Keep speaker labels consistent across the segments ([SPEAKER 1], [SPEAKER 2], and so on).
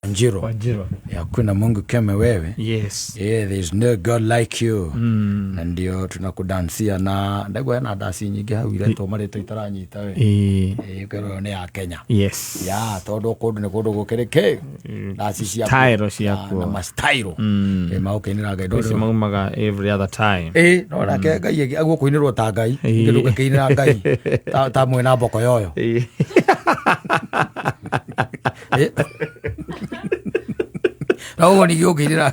[SPEAKER 1] Njiro
[SPEAKER 2] Wanjirũ.
[SPEAKER 1] Hakuna Mungu kama wewe.
[SPEAKER 2] Yes.
[SPEAKER 1] Yeah, there's no God like you. Na ndio tunakudansia na ndaigua hena ndaci nyingĩ hau iretwo marĩtwa itaranyita we.
[SPEAKER 2] Ĩĩ.
[SPEAKER 1] Ĩĩ, nĩ ya Kenya.
[SPEAKER 2] Yes.
[SPEAKER 1] Ya tondũ kũndũ nĩ kũndũ gũkĩrĩ kĩ ndaci ciakuo
[SPEAKER 2] Style ciakuo.
[SPEAKER 1] na mastairo magũkĩinĩra Ngai.
[SPEAKER 2] Ici maumaga every other time.
[SPEAKER 1] Ĩ no nake Ngai agũkũinĩrwo ta Ngai.
[SPEAKER 2] Ĩĩ.
[SPEAKER 1] Kĩndũ gĩkĩinĩra Ngai ta mwĩna mboko yoyo.
[SPEAKER 2] Ĩĩ.
[SPEAKER 1] Ĩ. Na ũguo ningĩ ũkĩinĩra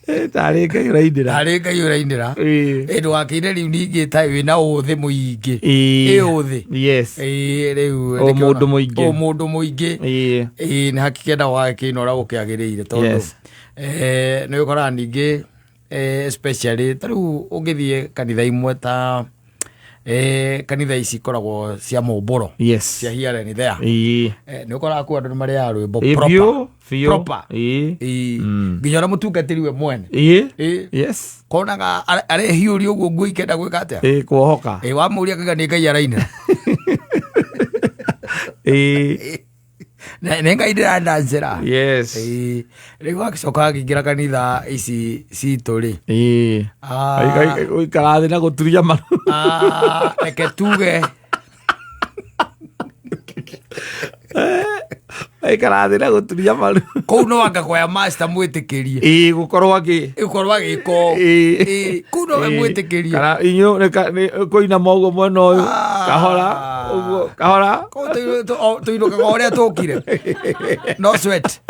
[SPEAKER 2] Ĩ, tarĩ Ngai ũrainĩra.
[SPEAKER 1] Tarĩ Ngai ũrainĩra.
[SPEAKER 2] Ĩĩ.
[SPEAKER 1] Ĩ ndũgakĩine rĩu ningĩ ta wĩna ũthĩ mũingĩ.
[SPEAKER 2] Ĩĩ.
[SPEAKER 1] Ĩ ũthĩ.
[SPEAKER 2] Yes.
[SPEAKER 1] Ĩ rĩu
[SPEAKER 2] Ũ
[SPEAKER 1] nĩkĩo
[SPEAKER 2] mũndũ mũingĩ.
[SPEAKER 1] Ũ mũndũ mũingĩ.
[SPEAKER 2] Ĩĩ.
[SPEAKER 1] Ĩ nĩ hakikenda wagĩkĩina ũrĩa gũkĩagĩrĩire tondũ
[SPEAKER 2] Yes.
[SPEAKER 1] Nĩ ũkoraga ningĩ especially ta rĩu ũngĩthiĩ kanitha imwe ta kanitha ici ikoragwo cia mũmbũro
[SPEAKER 2] Yes.
[SPEAKER 1] cia here and there.
[SPEAKER 2] Ĩĩ.
[SPEAKER 1] Nĩ ũkoraga kuo andũ nĩ marĩaga rwĩmbo
[SPEAKER 2] Ĩĩ,
[SPEAKER 1] proper.
[SPEAKER 2] biũ, biũ.
[SPEAKER 1] Proper.
[SPEAKER 2] Ĩĩ.
[SPEAKER 1] Ĩĩ. Nginya ũrĩa mũtungatĩri we mwene.
[SPEAKER 2] Ĩĩ.
[SPEAKER 1] Ĩĩ.
[SPEAKER 2] Yes.
[SPEAKER 1] Konaga arehiũria ũguo nguo ikenda gwĩka atĩa.
[SPEAKER 2] Ĩĩ, kuohoka.
[SPEAKER 1] Ĩĩ, wamũria akauga nĩ Ngai arainĩra.
[SPEAKER 2] Ĩĩ.
[SPEAKER 1] Nĩ Ngai ndĩrandancĩra.
[SPEAKER 2] Yes.
[SPEAKER 1] Ĩĩ. Rĩu agĩcoka akĩingĩra kanitha ici citũ rĩ.
[SPEAKER 2] Ĩĩ.
[SPEAKER 1] Ah.
[SPEAKER 2] Gũikara thĩ na gũturia maru.
[SPEAKER 1] Ah, reke tuge.
[SPEAKER 2] Aikara thĩ na gũturia maru.
[SPEAKER 1] Kũu no anga kwaya master mwĩtĩkĩrie.
[SPEAKER 2] Ĩĩ, gũkorwo akĩ
[SPEAKER 1] Gũkorwo agĩka ũũ.
[SPEAKER 2] Ĩĩ.
[SPEAKER 1] Ĩĩ, kũu nowe
[SPEAKER 2] Ĩĩ.
[SPEAKER 1] mwĩtĩkĩrie.
[SPEAKER 2] Kana inyuĩ nĩ kũina moguo mwena ũyũ.
[SPEAKER 1] Ah.
[SPEAKER 2] Kahora ũguo kahora.
[SPEAKER 1] Kũu tũinũkaga ũrĩa tũkire. No sweat.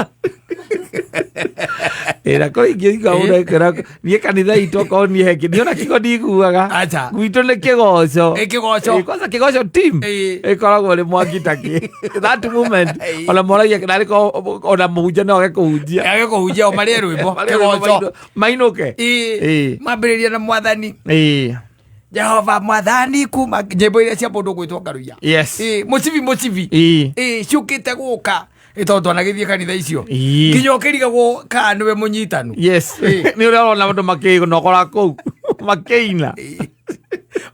[SPEAKER 2] Ĩĩ, na kũrĩ ingĩ igua mũno ĩkwĩra niĩ kanitha itũ okorwo niĩ he kĩ- niĩ ona kiugo ndiguaga.
[SPEAKER 1] Acha.
[SPEAKER 2] Gwitũ nĩ kĩgoco.
[SPEAKER 1] Ĩ, kĩgoco.
[SPEAKER 2] Ĩ, kwanza kĩgoco team
[SPEAKER 1] Ĩ.
[SPEAKER 2] ĩkoragwo ĩrĩ mwaki ta kĩ. That moment
[SPEAKER 1] Ĩ.
[SPEAKER 2] ona moragia narĩ korwo ona mũhunjia no age kũhunjia.
[SPEAKER 1] Age kũhunjia o marĩe rwĩmbo.
[SPEAKER 2] Marĩe rwĩmbo
[SPEAKER 1] Kĩgoco.
[SPEAKER 2] mainũke.
[SPEAKER 1] Ĩĩ.
[SPEAKER 2] Ĩ.
[SPEAKER 1] Mambĩrĩria na mwathani.
[SPEAKER 2] Ĩ.
[SPEAKER 1] Jehova mwathani kuma nyĩmbo iria cia mũndũ ũgwĩtwo Ngaruiya.
[SPEAKER 2] Yes.
[SPEAKER 1] Ĩ, mũcibi mũcibi.
[SPEAKER 2] Ĩ.
[SPEAKER 1] Ĩ, ciũkĩte gũka. Ĩ, tondũ twanagĩthiĩ kanitha icio.
[SPEAKER 2] Ĩ.
[SPEAKER 1] Nginya ũkĩrigagwo kana nĩwe mũnyitanu.
[SPEAKER 2] Yes.
[SPEAKER 1] Ĩ.
[SPEAKER 2] Nĩ ũrĩa ũrona andũ makĩnogora kũu makĩina.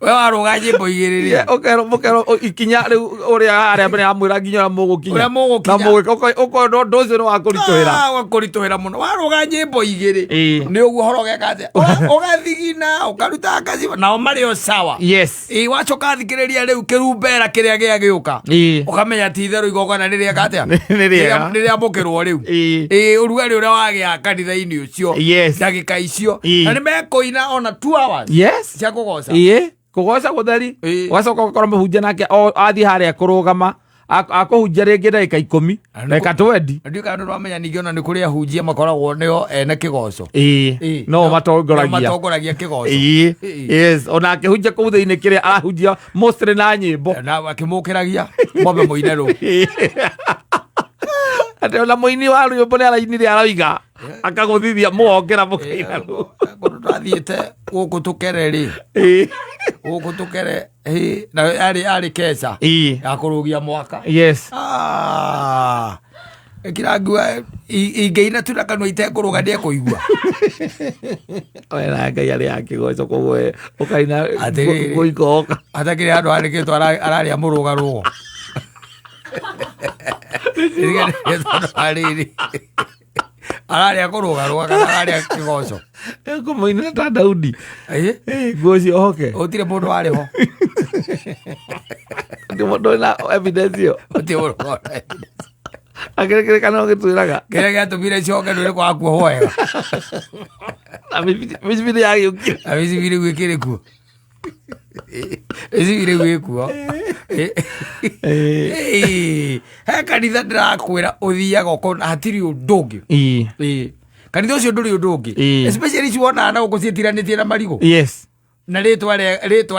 [SPEAKER 1] We warũga nyĩmbo igĩrĩ rĩ.
[SPEAKER 2] Yeah, ũkerwo mũkerwo ikinya rĩu ũrĩa harĩa mbere amwĩra nginya ũrĩa mũgũkinya.
[SPEAKER 1] Ũrĩa mũgũkinya.
[SPEAKER 2] Na mũgĩka ũkona ũndũ ũcio nĩ wa kũritũhĩra.
[SPEAKER 1] Ah, wakũritũhĩra mũno warũga nyĩmbo igĩrĩ
[SPEAKER 2] Ĩ.
[SPEAKER 1] nĩ ũguo horo ũgeka atĩa ũgathigina ũkaruta ngaci nao marĩ o sawa
[SPEAKER 2] Yes.
[SPEAKER 1] Ĩ, wacoka thikĩrĩria rĩu kĩrumbera kĩrĩa gĩa gĩũka
[SPEAKER 2] Ĩ.
[SPEAKER 1] ũkamenya ti itherũ igongona nĩ rĩeka atĩa
[SPEAKER 2] Nĩ rĩega.
[SPEAKER 1] Nĩ rĩamũkĩrwo rĩu
[SPEAKER 2] Ĩ.
[SPEAKER 1] Ĩ, ũrugarĩ ũrĩa wagĩa kanitha-inĩ ũcio
[SPEAKER 2] Yes.
[SPEAKER 1] ndagĩka icio
[SPEAKER 2] Ĩ.
[SPEAKER 1] na nĩ mekũina ona 2 hours
[SPEAKER 2] Yes.
[SPEAKER 1] cia kũgoca
[SPEAKER 2] Ĩ. Kũgoca gũtheri.
[SPEAKER 1] Ĩ.
[SPEAKER 2] Ũgacoka ũgakora mũhunjia nake athiĩ harĩa kũrũgama akũhunjia rĩngĩ ndagĩka ikũmi
[SPEAKER 1] Na nĩ
[SPEAKER 2] ndagĩka twendi.
[SPEAKER 1] Na ndiũĩ kana nĩ ũramenya ningĩ ona nĩ kũrĩ ahunjia makoragwo nĩo ene kĩgoco.
[SPEAKER 2] Ĩ.
[SPEAKER 1] Ĩ.
[SPEAKER 2] No matongoragia.
[SPEAKER 1] Matongoragia kĩgoco.
[SPEAKER 2] Ĩ.
[SPEAKER 1] Ĩ.
[SPEAKER 2] Yes. Ona akĩhunjia kũu thĩinĩ kĩrĩa arahunjia mostly na nyĩmbo.
[SPEAKER 1] Na akĩmũkĩragia mwambe mũine rũu.
[SPEAKER 2] Atĩ ona mũini wa rwĩmbo nĩ arainire aroiga akagũthithia mũgokĩra mũkaina rũu.
[SPEAKER 1] Kũndũ twathiĩte gũkũ tũkere rĩ.
[SPEAKER 2] Ĩ.
[SPEAKER 1] Gũkũ tũkere ĩ, na yarĩ keca
[SPEAKER 2] Ĩ.
[SPEAKER 1] ya kũrũgia mwaka.
[SPEAKER 2] Yes.
[SPEAKER 1] Ah. Ĩkĩra ngua ingĩina tu na kanua itekũrũga ndĩekũigua.
[SPEAKER 2] We na Ngai arĩ ya kĩgoco koguo we ũkaina
[SPEAKER 1] Atĩrĩrĩ.
[SPEAKER 2] gũikoka.
[SPEAKER 1] Hatakĩrĩ handũ handĩkĩtwo ararĩa mũrũgarũgo. Arĩrĩ. Ararĩa kũrũgarũga kana ararĩa kĩgoco.
[SPEAKER 2] Kũmũinĩra ta Daudi.
[SPEAKER 1] Ĩ?
[SPEAKER 2] Ĩ, nguo ciohoke.
[SPEAKER 1] Gũtirĩ mũndũ warĩ ho.
[SPEAKER 2] Gũtirĩ mũndũ wĩna evidence ĩyo.
[SPEAKER 1] Gũtirĩ mũndũ warĩ.
[SPEAKER 2] Akĩrĩkĩrĩ kana ũgĩtwĩraga.
[SPEAKER 1] Kĩrĩa gĩatũmire coke ndũrĩ kwaga kuohwo wega.
[SPEAKER 2] Na mĩcibi nĩ yagĩũkire.
[SPEAKER 1] Na mĩcibi rĩu ĩkĩrĩ kuo. Mĩcibi rĩu ĩ kuo. Ĩ, he kanitha ndĩrakwĩra ũthiaga ũkona hatirĩ ũndũ ũngĩ.
[SPEAKER 2] Ĩ.
[SPEAKER 1] Ĩ. Kanitha ũcio ndũrĩ ũndũ ũngĩ.
[SPEAKER 2] Ĩ.
[SPEAKER 1] Especially ici wonaga na gũkũ ciĩtiranĩtie na marigũ.
[SPEAKER 2] Yes.
[SPEAKER 1] Na rĩtwa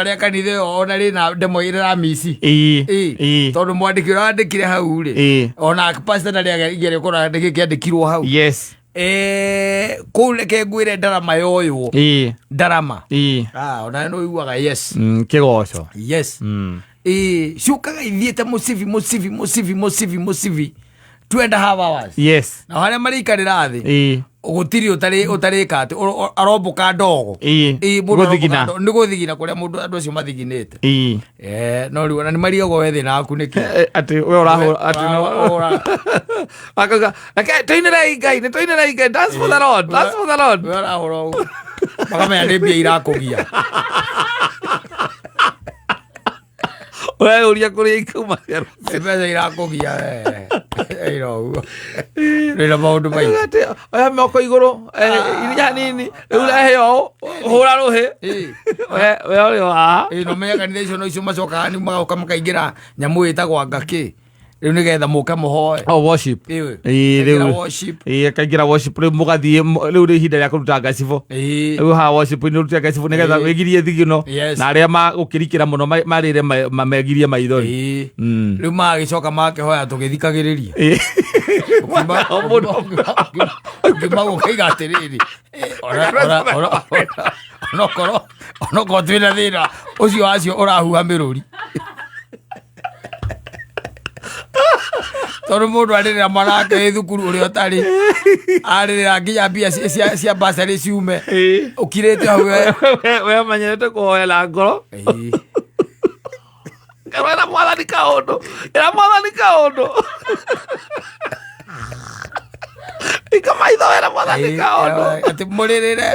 [SPEAKER 1] rĩa kanitha ĩyo ona rĩna ndemwa ĩramici.
[SPEAKER 2] Ĩ.
[SPEAKER 1] Ĩ.
[SPEAKER 2] Ĩ.
[SPEAKER 1] Tondũ mwandĩki ũrĩa wandĩkire hau rĩ.
[SPEAKER 2] Ĩ.
[SPEAKER 1] Ona pastor ndarĩ ageria kũrora nĩkĩ kĩandĩkirwo hau.
[SPEAKER 2] Yes.
[SPEAKER 1] Kũu reke ngwĩre ndarama yoywo.
[SPEAKER 2] Ĩ.
[SPEAKER 1] Ndarama.
[SPEAKER 2] Ĩ.
[SPEAKER 1] Ah, ona nĩ ũiguaga yes.
[SPEAKER 2] Kĩgoco.
[SPEAKER 1] Yes. Ĩ, ciũkaga ithiĩte mũcibi mũcibi mũcibi mũcibi mũcibi. 2.5 hours. Na harĩa marĩikarĩra thĩ, gũtirĩ ũtarĩka atĩ arombũka ndogo. Ĩĩ, mũndũ aromboka
[SPEAKER 2] Gũthigina.
[SPEAKER 1] Nĩ gũthigina kũrĩa mũndũ andũ acio mathiginĩte. No rĩu ona nĩ marigagwo we thĩna waku nĩkĩ.
[SPEAKER 2] Atĩ we ũrahũra atĩ no akauga reke tũinĩrei Ngai, nĩ tũinĩrei Ngai, dance for the Lord, dance for the Lord.
[SPEAKER 1] We ũrahũra ũguo makamenya nĩ mbia irakũgia.
[SPEAKER 2] Ũreyũria kũrĩa ikauma cia
[SPEAKER 1] Nĩ mbeca irakũgia we ĩra ũguo rĩna maũndũ maingĩ.
[SPEAKER 2] Atĩ, oya moko igũrũ, iria hanini rĩu rehe ũũ hũra rũhĩ. We ũrĩ o haha.
[SPEAKER 1] Ĩĩ, no menya kanitha icio no icio macokaga nĩ magoka makaingĩra nyamũ ĩtagwo ngakĩ rĩu nĩgetha mũke mũhoe.
[SPEAKER 2] Oh, worship.
[SPEAKER 1] Ĩĩ.
[SPEAKER 2] Ĩĩ,
[SPEAKER 1] Kaingĩra
[SPEAKER 2] rĩu
[SPEAKER 1] worship.
[SPEAKER 2] Ĩĩ, akaingĩra worship rĩu mũgathiĩ rĩu nĩ ihinda rĩa kũruta ngacibũ. Rĩu haha worship nĩ ũrute ngacibũ nĩgetha wĩgirie thigino na arĩa magũkĩrikĩra mũno marĩre megirie maithori.
[SPEAKER 1] Rĩu magagĩcoka makĩhoya tũgĩthikagĩrĩria.
[SPEAKER 2] O mũndũ.
[SPEAKER 1] Ũkiuma gũkaiga atĩrĩrĩ, onokorwo twĩna thĩna ũcio wacio ũrahuha mĩrũri tondũ mũndũ arĩrĩra mwana wake wĩ thukuru ũrĩa ũtarĩ arĩrĩra nginya mbia cia basarĩ ciume ũkirĩte hau we.
[SPEAKER 2] We menyerete kũhoya na ngoro. Ĩra mwathani kaũndũ, ĩra mwathani kaũndũ, ika maitho wĩra mwathani kaũndũ.
[SPEAKER 1] Atĩ mũrĩrĩre.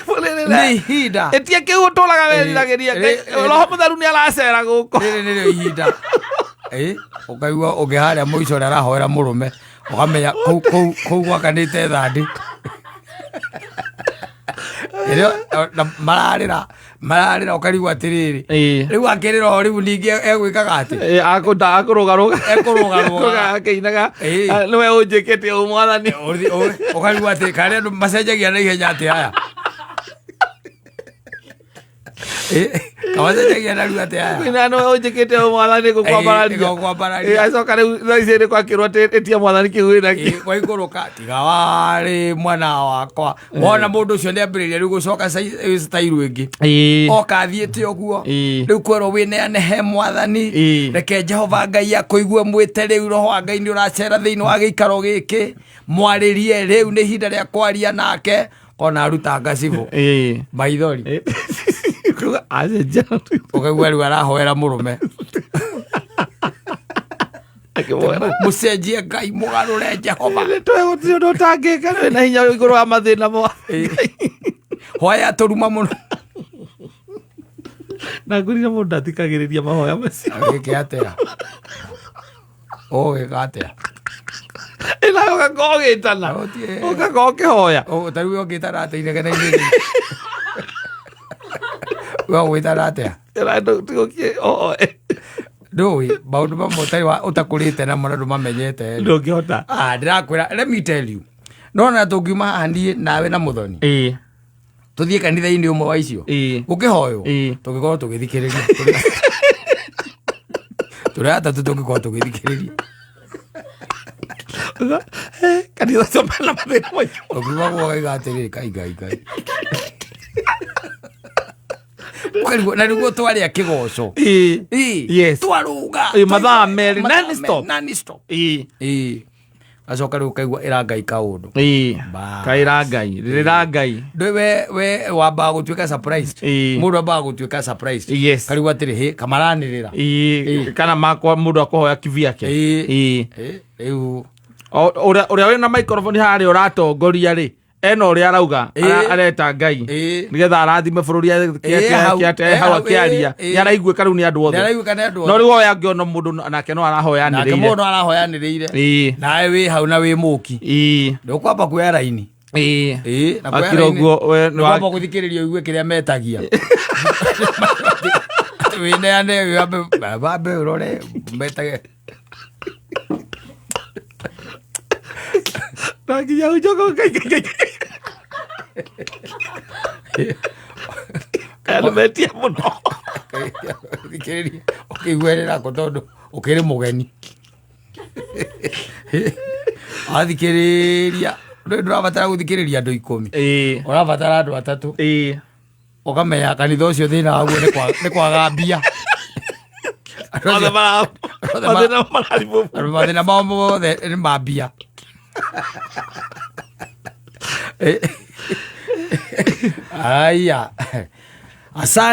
[SPEAKER 2] Mũrĩrĩre.
[SPEAKER 1] Nĩ ihinda.
[SPEAKER 2] Ĩtia kĩu ũtũraga weriragĩria. Roho mũtheru nĩ aracera gũkũ.
[SPEAKER 1] Rĩrĩ nĩrĩo ihinda. Ũkaigua ũngĩ harĩa mũico ũrĩa arahoera mũrũme ũkamenya kũu gwakanĩte thandĩ. Ĩrĩo, na mararĩra ũkarigwo atĩrĩrĩ, rĩu akĩrĩra o rĩu ningĩ egwĩkaga atĩ
[SPEAKER 2] Akũnda akũrũgarũga.
[SPEAKER 1] Ekũrũgarũga.
[SPEAKER 2] Akĩinaga. "Ah, nĩwe ũnjĩkĩte ũũ mwathani."
[SPEAKER 1] Ũkarigwo atĩ karĩa andũ macenjagia na ihenya atĩ aya. Kamacenjagia narua atĩ aya.
[SPEAKER 2] Kũina, "Nĩwe ũnjĩkĩte ũũ mwathani, ngũkwambararia."
[SPEAKER 1] Ngũkwambararia.
[SPEAKER 2] Acoka rĩu thaa ici nĩ kwakĩrwo atĩ ĩtia mwathani kĩu wĩnakĩo.
[SPEAKER 1] Kwaikũrũka tiga warĩ mwana wakwa wona mũndũ ũcio nĩ ambĩrĩria rĩu gũcoka style ĩngĩ oka athiĩte ũguo. Rĩu kwerwo wĩneane he mwathani. Reke Jehova Ngai akũigue mwĩte rĩu roho wa Ngai nĩ ũracera thĩinĩ wa gĩikaro gĩkĩ mwarĩrie rĩu nĩ ihinda rĩa kwaria nake ona aruta ngacibũ maithori.
[SPEAKER 2] Kuga acenjia.
[SPEAKER 1] Ũkaigua rĩu arahoera mũrũme.
[SPEAKER 2] Akĩmwĩra,
[SPEAKER 1] mũcenjie Ngai mũgarũre Jehova.
[SPEAKER 2] Gũtirĩ ũndũ ũtangĩka wĩna hinya igũrũ wa mathĩna mo.
[SPEAKER 1] Hoya tũruma mũno.
[SPEAKER 2] Na ngũrire mũndũ ndathikagĩrĩria mahoya macio.
[SPEAKER 1] Gĩke atĩa, ũgĩka atĩa?
[SPEAKER 2] Ĩnawe ũgakorwo ũgĩtana. Ũgakorwo ũkĩhoya.
[SPEAKER 1] Ta rĩu ũngĩtana atĩa inegene-inĩ rĩu? We ũgwĩtana atĩa?
[SPEAKER 2] Oe.
[SPEAKER 1] Ndũĩ maũndũ mamwe ũtarĩ ũtakũrĩte namo na ndũmamenyete rĩ.
[SPEAKER 2] Ndũngĩhota.
[SPEAKER 1] Ah, ndĩrakwĩra, let me tell you, nona tũngiuma haha niĩ nawe na mũthoni tũthiĩ kanitha-inĩ ũmwe wa icio gũkĩhoywo, tũngĩkorwo tũgĩthikĩrĩria tũrĩ atatũ, tũngĩkorwo tũgĩthikĩrĩria.
[SPEAKER 2] Kanitha ũcio mena mathĩna maingĩ.
[SPEAKER 1] Ũkiuma guo ũgaiga atĩrĩrĩ, kai ngai ngai. Ũkarigwo, na nĩguo twarĩa kĩgoco. Twarũga.
[SPEAKER 2] Mathaa 2
[SPEAKER 1] Mathaa
[SPEAKER 2] non-stop.
[SPEAKER 1] Non-stop. Gacoka rĩu ũkaigua ĩra Ngai kaũndũ. Bas.
[SPEAKER 2] Kaĩra Ngai, rĩrĩra Ngai.
[SPEAKER 1] Ndũ we wambaga gũtuĩka surprised. Mũndũ ambaga gũtuĩka surprised. Karigwo atĩrĩ, hĩ kamaranĩrĩra.
[SPEAKER 2] Kana makwa mũndũ akũhoya kivyake.
[SPEAKER 1] Rĩu
[SPEAKER 2] Ũrĩa wĩna microphone harĩa ũratongoria rĩ ena ũrĩa arauga, areta Ngai nĩgetha arathime bũrũri.
[SPEAKER 1] Hau,
[SPEAKER 2] Kĩate hau
[SPEAKER 1] hau,
[SPEAKER 2] akĩaria nĩ araiguĩka rĩu nĩ andũ othe.
[SPEAKER 1] Nĩaraiguĩka nĩ andũ
[SPEAKER 2] No
[SPEAKER 1] othe.
[SPEAKER 2] rĩu oya angĩona mũndũ nake no arahoya
[SPEAKER 1] Nake
[SPEAKER 2] anĩrĩire.
[SPEAKER 1] mũndũ arahoyanĩrĩire. Nawe wĩ hau na wĩ mũki. Ndũkwamba kuoya raini. Na kuoya
[SPEAKER 2] Akira
[SPEAKER 1] raini,
[SPEAKER 2] ũguo we nĩ
[SPEAKER 1] nĩkwamba gũthikĩrĩria ũigue kĩrĩa metagia. Atĩ wĩneane wambe ũrore metage.
[SPEAKER 2] Na nginya ũnjoka ũkaikaikaika andũ metia mũno.
[SPEAKER 1] Thikĩrĩria ũkĩiguĩrĩra kũ tondũ ũkĩrĩ mũgeni. Wathikĩrĩria ndũĩ ndũrabatara gũthikĩrĩria andũ 10. Ũrabatara andũ atatũ. Ũkamenya kanitha ũcio thĩna waguo nĩ kwaga mbia. Andũ
[SPEAKER 2] Othe
[SPEAKER 1] acio- Mothe
[SPEAKER 2] Mathĩna mararibũ.
[SPEAKER 1] Mathĩna mao mothe nĩ ma mbia. Aya, asante.